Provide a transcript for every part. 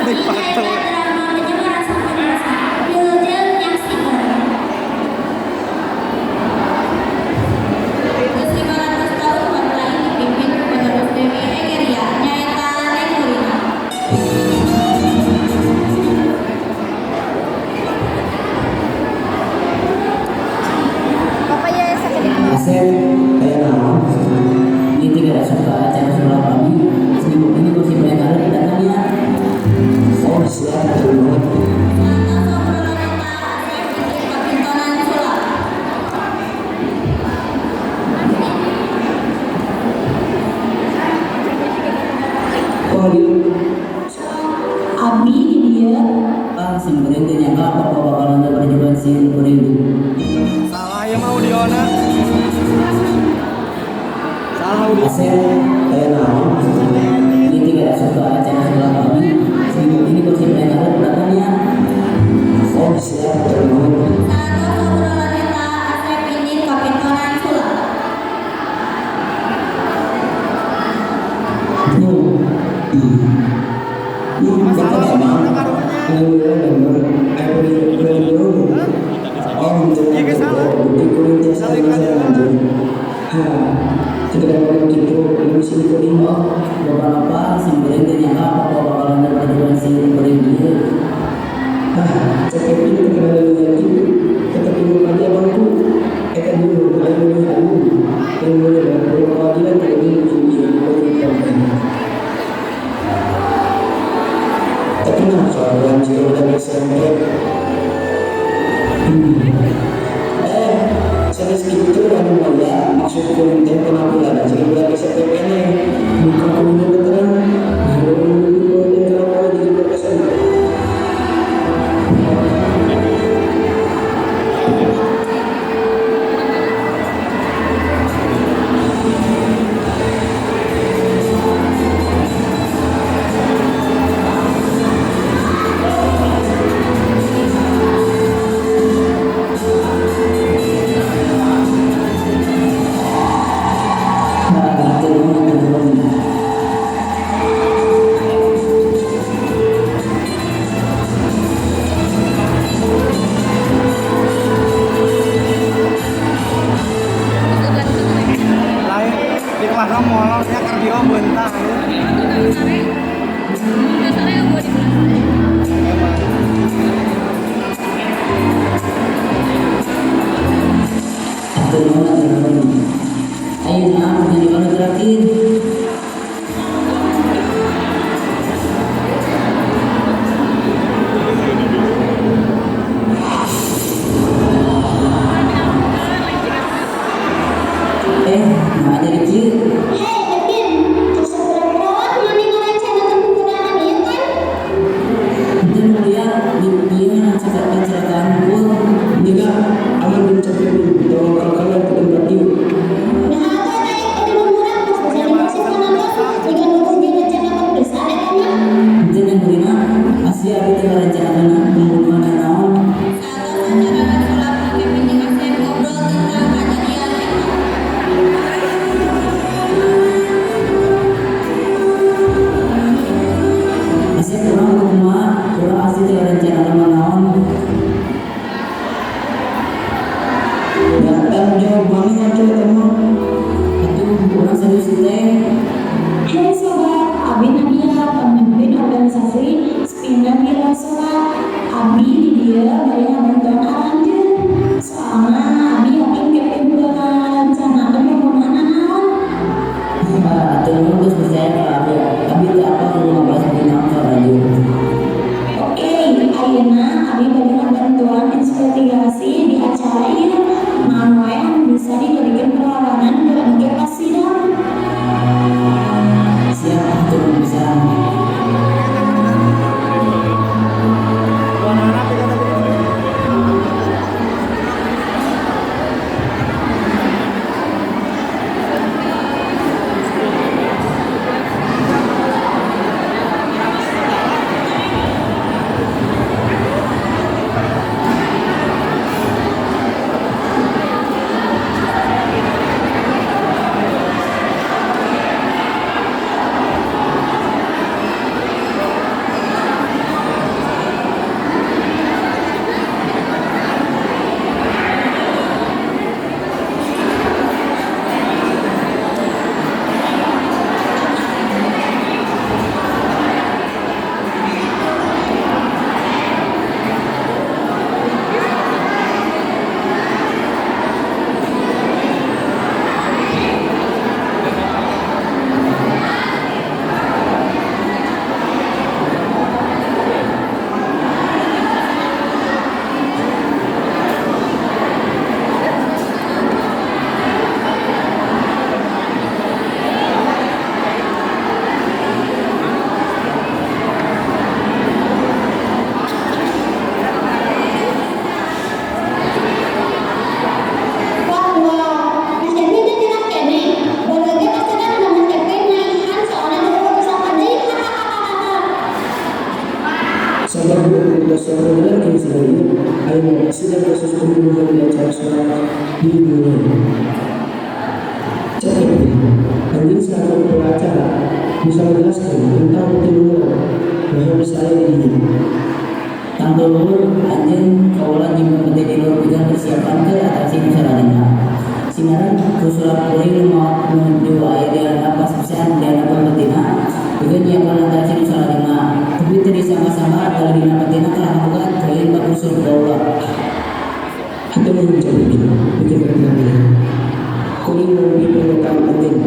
Nyaeta Patung. Drama penyemar sampun rasa. Wilujeng nyaksikeun. Geus 500 tahun Waterloo dipimpin ku penerus Dewi Egeria, nyaeta Neng Murina. Bapak ya sakit. Asep, kayak naon? Ini tidak suka acara sulap kami. Seminggu ini kursi paling karep datangnya. Oh, siap, betul banget. Saatos obrolan eta, Asep bikin kapintonan sulap. Oh, iya. Abi di dieu. Ah, sim kuring teu nyangka bapak bakal nonton pertunjukan sihir kuring. Salah ya mau Diona. Salah audio. Asep, kayak naon? Ini tidak suka acara sulap kami. Seminggu ini kursi paling karep datangnya. Oh, siap, betul banget. Saatos obrolan eta, Asep bikin kapintonan sulap. Tuh. Ih, Masalah bapak audio emang. karunya. Bener. Ayo kuring dulu. Oh, Iya, jangan salah. bukti kuring tiasa Salah masa kali. lanjut. Hah, tidak ngomong gitu, ini sini kuring. Oh, bapak-bapak, sim kuring teu nyangka bapak bakal nonton pertunjukan sihir kuring ieu. Hah, cek Kevin terkenal dengan gitu. Tetap ibu aja abangku. Eta dulu, ayo dulu anu. Yang mulia bahwa keadilan tidak tinggi terkenal soal banjir dan SMP. Eh, serius gitu anu mulia, maksud kuring teh penampilan aja budak SMP keneh. Muka kuring terang, baru kuring teh kalau jadi budak SMP. Nah, hatur nuhun, hatur nuhun. Lain di kelasnya molornya kardio bentang. Emang. Hatur nuhun, hatur nuhun. Ayeuna pertunjukan nu terakhir. Eh, nah jadi kieu. Hei Kevin, asa berat maneh ngarencanakeun pembunuhan ieu kan? Henteu mulia di ieu kecelakaan hungkul. Jika aman belum capek tolong kalian ke tempat ini. Nah, atuh eta ieu kudu murah geus bisa dimaksud penonton jika nu geus direncanakeun pisan eta mah. Henteu Neng Murina, asli abi teu ngarencanakeun pembunuhan naon. Saatos acara sulap, Kevin jeung Asep ngobrol tentang kajadian eta. Asep urang kumaha, urang asli teu ngarencanakeun naon. Ya, tanggung jawab banget atuh eta mah. Atuh urang serius teh. Hai sobat, Abi Nadia, pemimpin organisasi Spina Wira Sulap. Abi di dieu bade ngabantuan aranjeun. Soalna Abi yakin Kevin bakal ngarencanakeun pembunuhan naon. Ah, hatur nuhun geus percaya ka abi. Abi teu apal kudu ngabalas budi naon ka aranjeun. Dokumentasi pengadilan sidang ieu aya sidang kasus pembunuhan di acara sholat di dunia. Cek Kevin, anjeun selaku pengacara bisa menjelaskan tentang peti luhur bahwa bisa aya di dinya. Tangtu luhur, anjeun kaula nyimpen peti di luhur pikeun persiapan ke atraksi nu salajengna. Sinaran ku sulap kuring nu maot nu dewa aya di handap pas pisan di handapeun petina pikeun nyiapkeun atraksi nu salajengna. Tapi teu disangka-sangka tali dina petina kalah kabuka tuluy ku sulap kaula. Hatur nuhun, Cak Kevin, pikeun keteranganna. Kuring nampi pernyataan anjeun.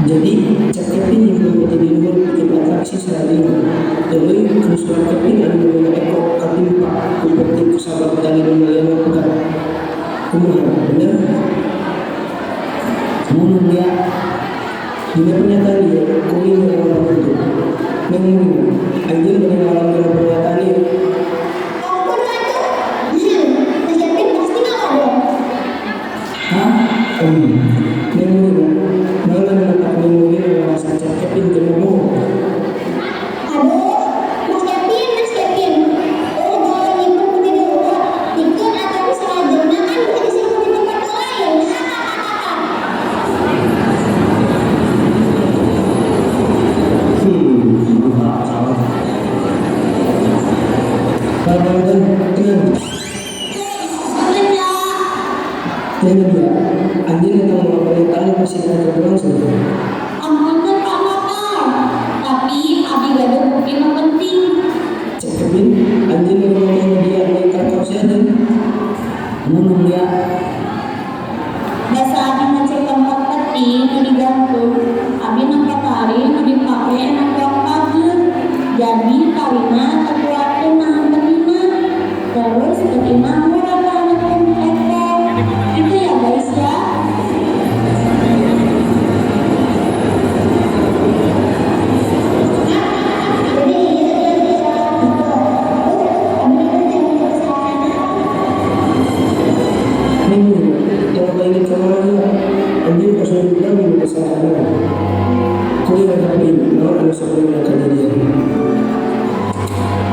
Jadi, Cak Kevin nyimpen peti di luhur pikeun atraksi salajengna. Tuluy ku sulap Kevin anu namina Eko katimpa ku peti kusabab tali nu malian pegat. Kumaha, bener? Mun mulia. Dina pernyataan ieu, kuring hoyong panutup. Neng Murina, anjeun bade ngalawan kana pernyataan ieu? Ampun atuh. Mas Kevin pasti ngawado. Hah? Neng Murina, naon anu matak Neng Murina ngarasa Cak Kevin teu bohong? Aduh, Mas Kevin, Mas Kevin. Eueuh gawe nyimpen peti di luhur, pikeun atraksi salajengna kan bisa disimpen di tempat nu lain. Hahaha. Salah. Para penonton, tenang. Aman ya. Teh Nadia, anjeun datang mawa pernyataan persidangan keur berlangsung. Ampun Pak Nopal, tapi abi gaduh bukti nu penting. Cak Kevin, anjeun ngomong Teh Nadia ningkat kaosehan. Mun mulia. Basa abi ngecek tempat peti nu digantung, abi nempo tali nu dipake nemplok pager. Jadi talina teu kuatkeun nahan petina. Terus petina murah ka handapeun Eko. Itu ya guys ya. Jadi ieu ieu salah gitu. Terus abi teh kesalahan. Neng Murina, tong kainget ka mana heula. Anjeun tos nunjukkeun dina kesalahanna. Kuring nangkapin naon anu sabenerna kajadian.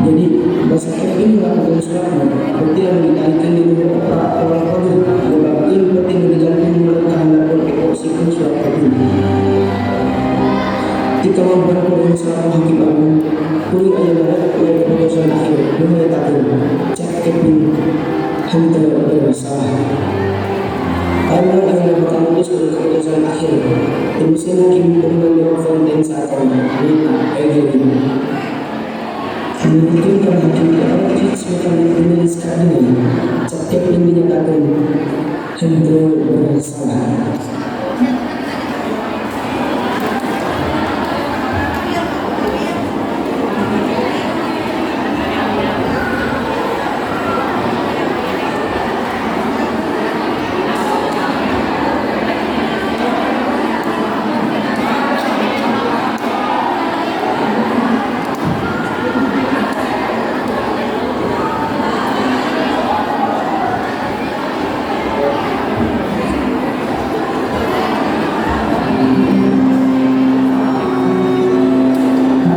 Jadi, basa Kevin ngalakukeun sulapna, peti anu ditalikeun di luhur opra ruang pager nyebabkeun peti nu digantung mulai ka handapeun Eko sikeun sulap Kevin. Ti kemampuan kuring selaku hakim agung, kuring aya ngarep mere keputusan akhir nu nyatakeun Cak Kevin henteu bersalah. Parlemen ayeuna bakal mutuskeun keputusan akhir. Terusan hakim Fernando Fontensa Nita Egelin. Menurutkeun kana hakim Alfred Melis Cardinal, Cak Kevin dinyatakeun henteu bersalah.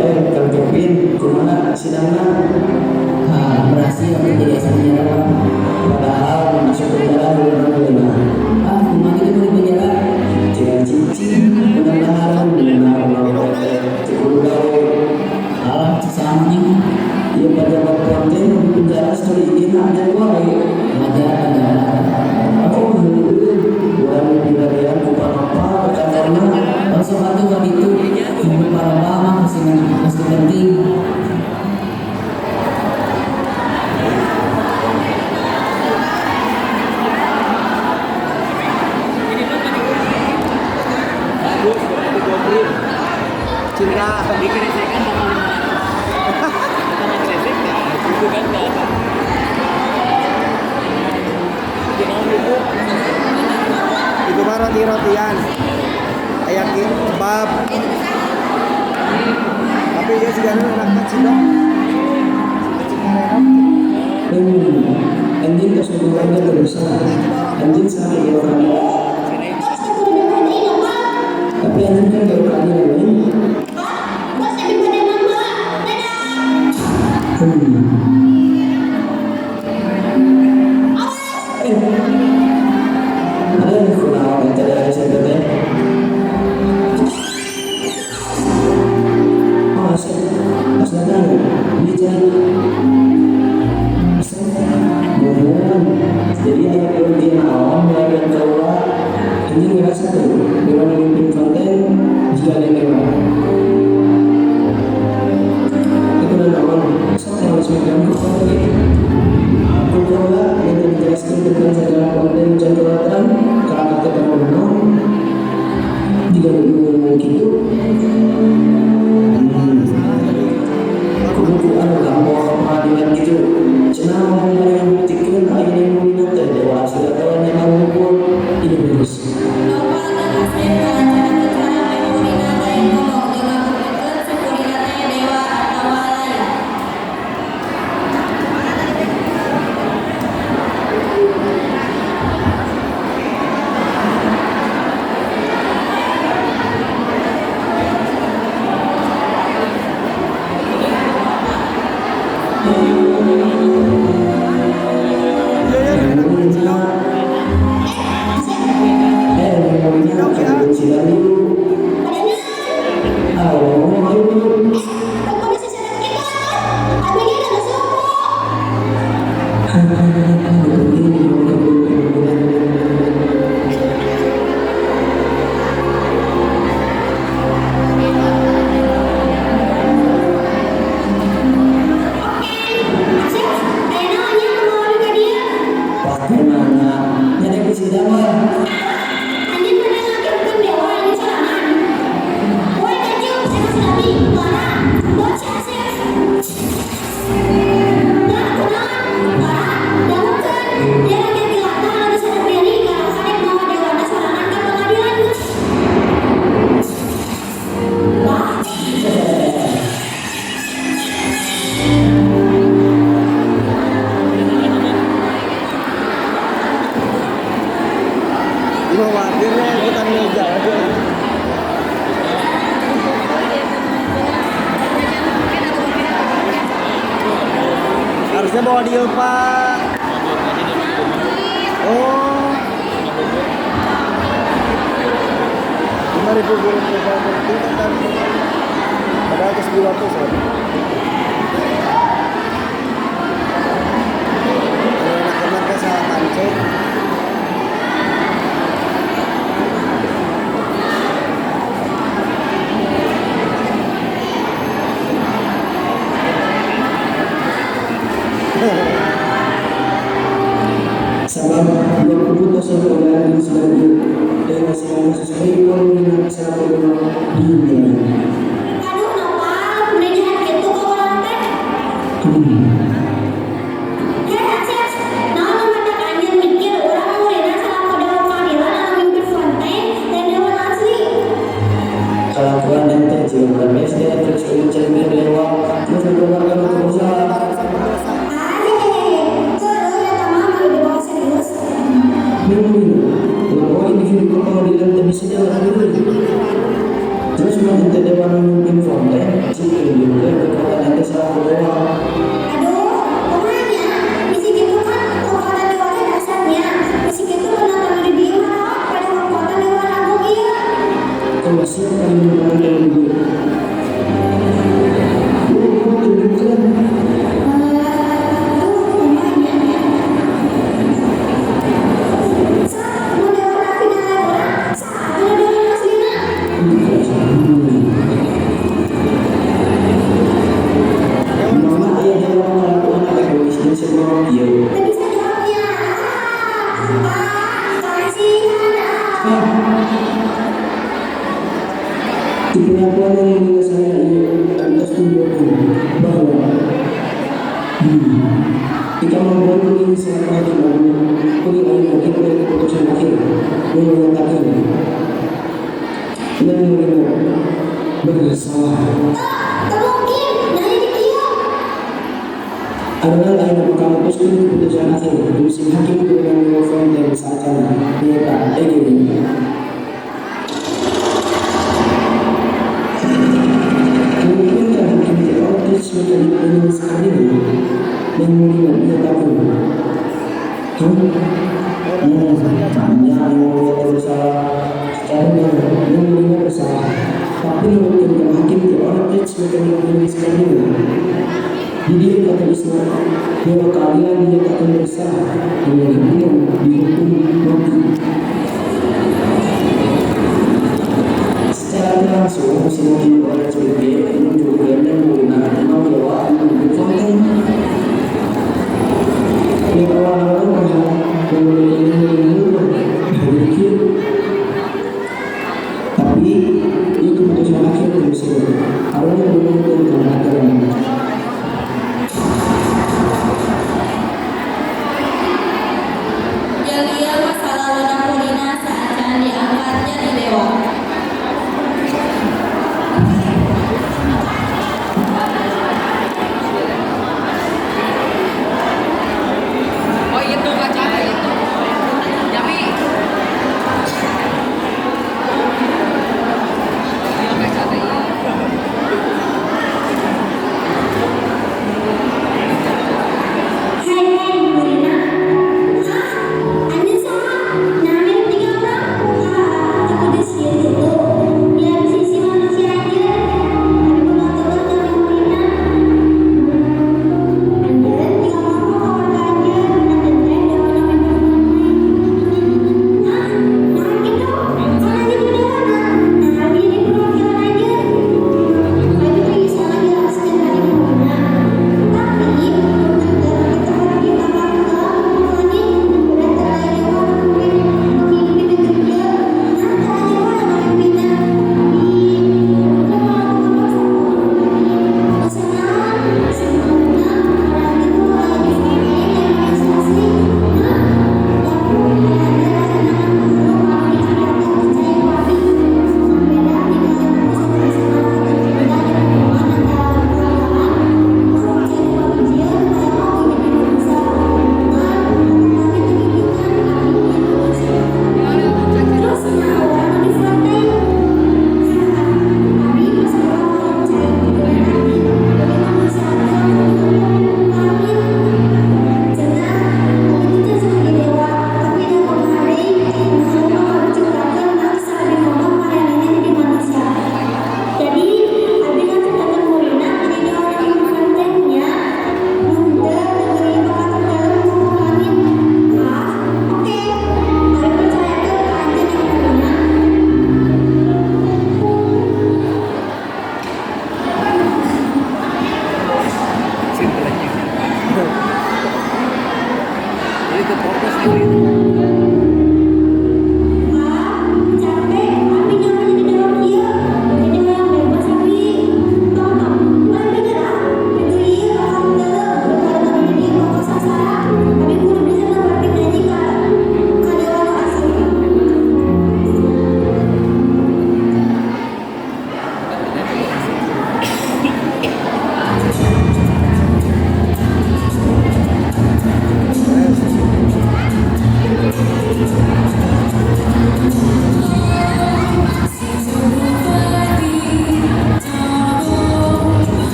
Eh, Kang Kevin, kumaha sidangna? Ah, berhasil aku jadi asa penjara, Bang. Padahal masuk penjara belum menerima. Ah, kumaha kitu mun di penjara? Jangan cicing, mudah-mudahan benar teh cukup gawe. Alah, cek saha anjing. Ieu pejabat konten di penjara sekali izin ada wae. Wajar penjara. Oh, heueuh, urang dibarian ku panopa ke kantorna. Kalau sok atuh ka ditu, mun parabah mah pasti penting. Cinta. Itu mah roti-rotian. Aya kebab. Tapi ya sigana enakna cindok. Cinta Neng, anjeun tos nuduhan teu bersalah. Anjeun saha ieu kamu? Terus teu kudu deui deui Nopal. Tapi anjeun kan gawe keadilan lain. Hah? Bos abi bade mama. Dadah. Hmm. Awas! Eh, ada kunaon eta dari SMP teh? Oh, asep. Pas datang, bicara. Asep, nuhun. Jadi aya penting naon mulai kaula anjing ngerasa tuh dewa memimpin konten jika ada dewa. Itu dan naon sok harus megang konten gitu. Ku kaula minta dijelaskan tentang segala konten can terang kalau kata naon jika ngomong gitu. Hmm. Kubu anu gampang pengadilan gitu. Cenah ngomong dari yang buktikan ayeuna yang minat teh dewa asli atawa nya ngumpul ini virus. Nopal teu kasep ngalancarkeun cara memorina teh ngomong jeung ngabuktikeun si kuring teh dewa atawa lain. Iya ya, Memorina Eh, Asep, eh memorina Cidok ya. kudu sidang dulu. padahal Ah, ngomong ayo dulu. eh, kok bisa sadar gitu atuh? Abi ge udah suku. Oke, Asep, aya naon nya kumaha ka dieu? Waktu mana? Nyari di sidang mah. Anjeun bener ngakibkeun dewa anjeun sorangan. Woi kacung, saya masih abi, Clara, buat si Asep. Lah, kunaon? Clara, dangukeun. Dia rakyat jelata anu geus sadar diri kalawan rek mawa dewana sorangan ka pengadilan. Lah, Gua khawatirnya ikutan meja aja. Harusnya bawa deal pak. Oh, 5.000 burung properti kan padahal ke 900 ya. Kalau anak-anak kan salah pancing. Sabab dua keputusan pengadilan di sidang ieu dan hasil kasus pripun sampurna dihindari. aduh nopal, meni jahat kitu ka urang teh. Hmm. Hei Asep, naon nu matak anjeun mikir urang muridna salaku dewan keadilan anu mimpin fontaine dan dewan asli. Kelakuan dan teh jika bukan SD terus kemudian dewa terus dikeluarkan untuk usaha. Ah, hehehe, keureuh eta mah mah dibawa serius. Memang bahwa individu ke pengadilan teh bisa jalan dulu. Terus mun teh dewan memimpin fonten, cik individu kekuatan ente salaku dewa. Aduh, kumaha nya? Bisi kitu kan kekuatan dewa teh dasarnya. Bisi kitu penonton nu di dieu mah raot pada kekuatan dewan agung ieu. Kalau siapa yang mengambil dulu? Lu tunjukkan. Aduh, kumaha nya? Sok, mun dewan api nalain urang, saha atuh nu dewan aslina? Mama ayah dewa ngelakuan egois dan seborong ieu. Teu bisa jawabnya. Ah, kasihan ah. Di pengakuan yang mulia saya ieu atas tunjukkan bahwa jika membuat kuning selama di kuning air hakim dari keputusan akhir menyatakan dan menerima bersalah. Teu mungkin, nah jadi kieu. Adalah lain apa kamu pusing keputusan akhir musim hakim dengan Fontaine saat nyata EGW. Mungkin hakim di Ortiz tadi dengan sekali yang mulia nyatakan. Hah? Yang mulia bersalah secara yang mulia bersalah. Tapi menurut hakim ti orang sebagai yang sekali. Di dia kata Islam bahwa kalian dinyatakan bersalah dengan dihukum mati. Secara langsung semakin orang sebagai menunjukkan dan menggunakan bahwa menunjukkan konten yang awal-awal berpikir, tapi itu keputusan akhir dari sini. Awalnya belum tentu. Jalia.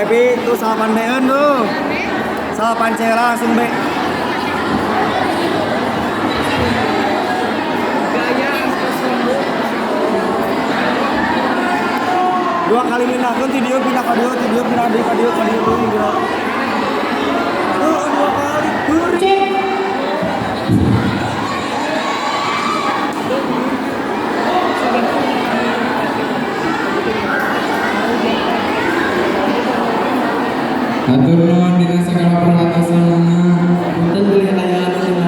Ebi tuh salapan B-eun tuh. Salapan C langsung B. Dua kali mindahkeun ti dieu pindah ka dieu, ti dieu pindah deui ka dieu, ka dieu deui gitu. Tuh dua kali. Heureun. Hatur nuhun dina sagala perhatosanana. Punten bilih aya anu.